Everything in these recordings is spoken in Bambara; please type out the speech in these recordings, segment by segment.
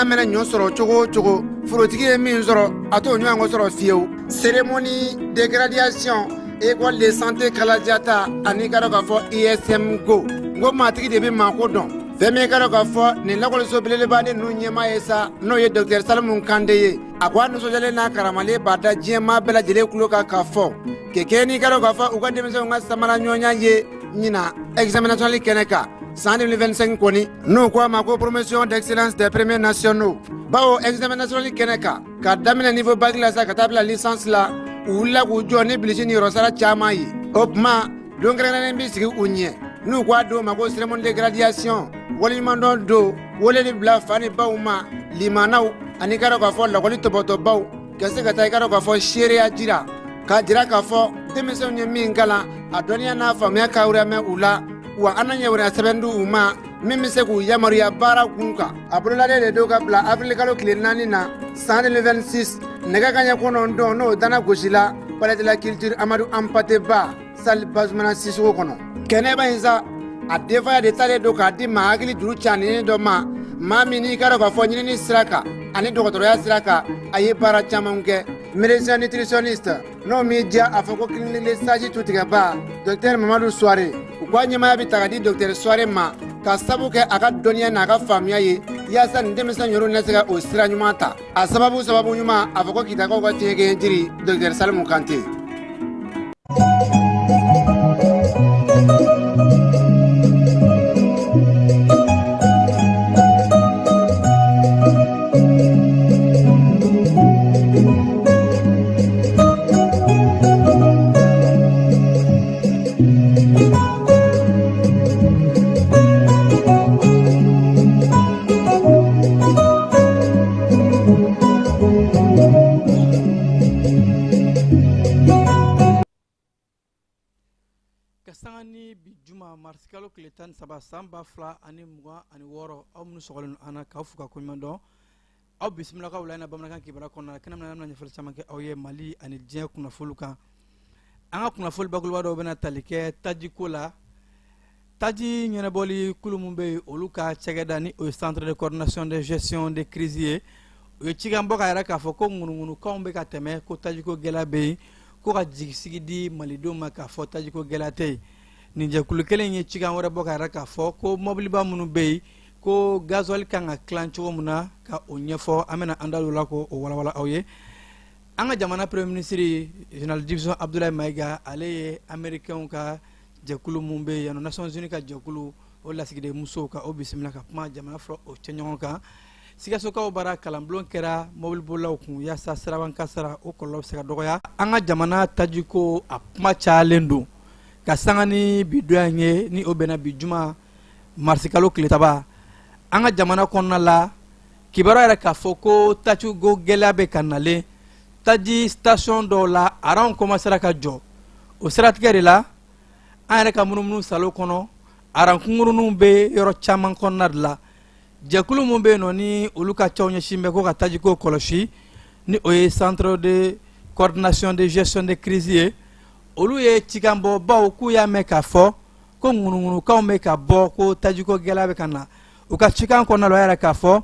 Jamana mana ɲɔ sɔrɔ cogo o cogo, forotigi ye min sɔrɔ, a t'o ɲɔgɔn sɔrɔ fiyewu. Cérémonie de graduation école de santé Kalajata ani ka dɔn k'a fɔ ISM go n ko maatigi de bɛ maako dɔn. Fɛn min ka dɔn k'a fɔ nin lakɔliso belebeleba de ninnu ɲɛmaa ye sa, n'o ye docteur Salimu Kante ye, a ko a nisɔndiyalen n'a karamalen b'a da diɲɛ maa bɛɛ lajɛlen tulo kan k'a fɔ kɛkɛ n'i ka dɔn k'a fɔ u ka denmisɛnw ka samara ɲɔgɔnya ye ɲinan examen national kɛnɛ kan san 2025 kɔni, n'u ko a ma ko promotion d'excellence des premiers nationaux, bawo examen national kɛnɛ kan, ka daminɛ niveau bac la sa ka taa bila licence la, u wulila k'u jɔ ni bilisi ni yɔrɔsara caman ye. O tuma don kɛrɛnkɛrɛnnen bɛ sigi u ɲɛ, n'u ko a don ma ko cérémonie de graduation, waleɲumandɔn don, weleli bila fa ni baw ma, limanaw ani ka dɔn k'a fɔ lakɔli tɔbɔtɔbaw ka se ka taa i ka dɔn k'a fɔ seereya jira, k'a jira k'a fɔ denmisɛnw ye min kalan, a dɔnniya n'a faamuya ka mɛn u la, wa an na ɲɛwɛrɛ sɛbɛn di u ma min bɛ se k'u yamaruya baara kun kan. A bololalen de don ka bila avril kalo tile 4 na san 2026, nɛgɛ kanɲɛ 9, n'o dana gosi la palais de la culture Amadu Anpate Ba, salle Bazumana Sisoko kɔnɔ. Kɛnɛba in sa, a denfaya de talen don k'a di maa hakili juru caninen dɔ ma, maa min n'i ka dɔn k'a fɔ ɲinini sira kan ani dɔgɔtɔrɔya sira kan, a ye baara caman kɛ, médecin nutritionniste, n'o m'i diya a fɔ ko clinique Le Sage tutigɛba, docteur Mamadu Suware. U k'a ɲɛmaaya bɛ ta ka di docteur Suware ma ka sabu kɛ a ka dɔnniya n'a ka faamuya ye, yaasa nin denmisɛn yɛrɛw na se ka o sira ɲuman ta. A sababu sababu ɲuman, a fɔ ko Kitakaw ka tiɲɛkɛ jiri, docteur Salimu Kante. Ka sanga ni bi juma marisikalo tile 13 san 2026, aw minnu sɔgɔlen an na, k'aw fo ka koɲuman dɔn. Aw bisimila ka wula in na bamanankan kibaruya kɔnɔna na, kɛnɛ min na an bɛna ɲɛfɔli caman kɛ aw ye Mali ani diɲɛ kunnafoniw kan. An ka kunnafoni bakuruba dɔw bɛna tali kɛ tajiko la. Taji ɲɛnabɔli kulu min bɛ yen, olu ka cakɛda ni o ye centre de coordination de gestion de crise ye, u ye cikan bɔ k'a yira k'a fɔ ko ŋunuŋunukanw bɛ ka tɛmɛ ko tajiko gɛlɛya bɛ yen, ko ka jigisigi di malidenw ma k'a fɔ tajiko gɛlɛya tɛ yen. Nin jɛkulu kelen ye cikan wɛrɛ bɔ k'a yira k'a fɔ ko mɔbiliba minnu bɛ yen, ko gasoil kan ka tilan cogo min na, ka o ɲɛfɔ. An bɛna an da don o la k'o walawala aw ye. An ka jamana premier ministre général division Abdoulaye Mayiga, ale ye américains ka jɛkulu mun bɛ yen, Nations Unies ka jɛkulu, o lasigiden musow ka o bisimila ka kuma jamana fila o cɛ ɲɔgɔn kan. Sikasokaw bara kalanbulon kɛra mɔbilibolilaw kun yaasa siraban kasara o kɔlɔlɔ bɛ se ka dɔgɔya. An ka jamana tajiko a kuma cayalen don ka sanga ni bi donya in ye, ni o bɛnna bi juma marisikalo tile 3. An ka jamana kɔnɔna la, kibaruya yɛrɛ k'a fɔ ko tajiko gɛlɛya bɛ ka nalen taji station dɔw la, aranw kɔmasera ka jɔ. O siratigɛ de la, an yɛrɛ ka munumunu salo kɔnɔ, aran kunkurunninw bɛ yɔrɔ caman kɔnɔna de la. Jɛkulu min bɛ yen nɔ, ni olu ka cɛw ɲɛsin bɛ ko ka tajiko kɔlɔsi, ni o ye centre de coordination de gestion de crise ye, olu ye cikan bɔ, bawo k'u y'a mɛn k'a fɔ ko ŋunuŋunukanw bɛ ka bɔ ko tajiko gɛlɛya bɛ ka na. U ka cikan kɔnɔna la, o y'a yira k'a fɔ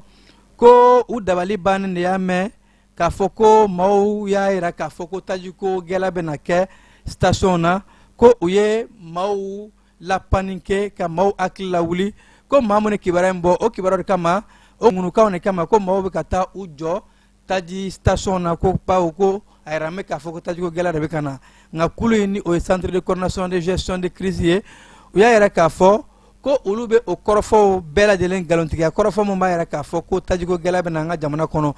ko u dabali bannen de y'a mɛn k'a fɔ ko maaw y'a yira k'a fɔ ko tajiko gɛlɛya bɛna kɛ station na, ko u ye maaw lapanike ka maaw hakili lawuli, ko maa minnu kibaruya in bɔ, o kibaruya de kama, o ŋunukanw de kama, ko maaw bɛ ka taa u jɔ taji station na, ko bawo ko a yɛrɛ bɛ k'a fɔ ko tajiko gɛlɛya de bɛ ka na. Nka kulu in, ni o ye centre de coordination de gestion de crise ye, u y'a yira k'a fɔ ko olu bɛ o kɔrɔfɔw bɛɛ lajɛlen nkalontigiya, kɔrɔfɔ min b'a yira k'a fɔ ko tajiko gɛlɛya bɛ na an ka jamana kɔnɔ.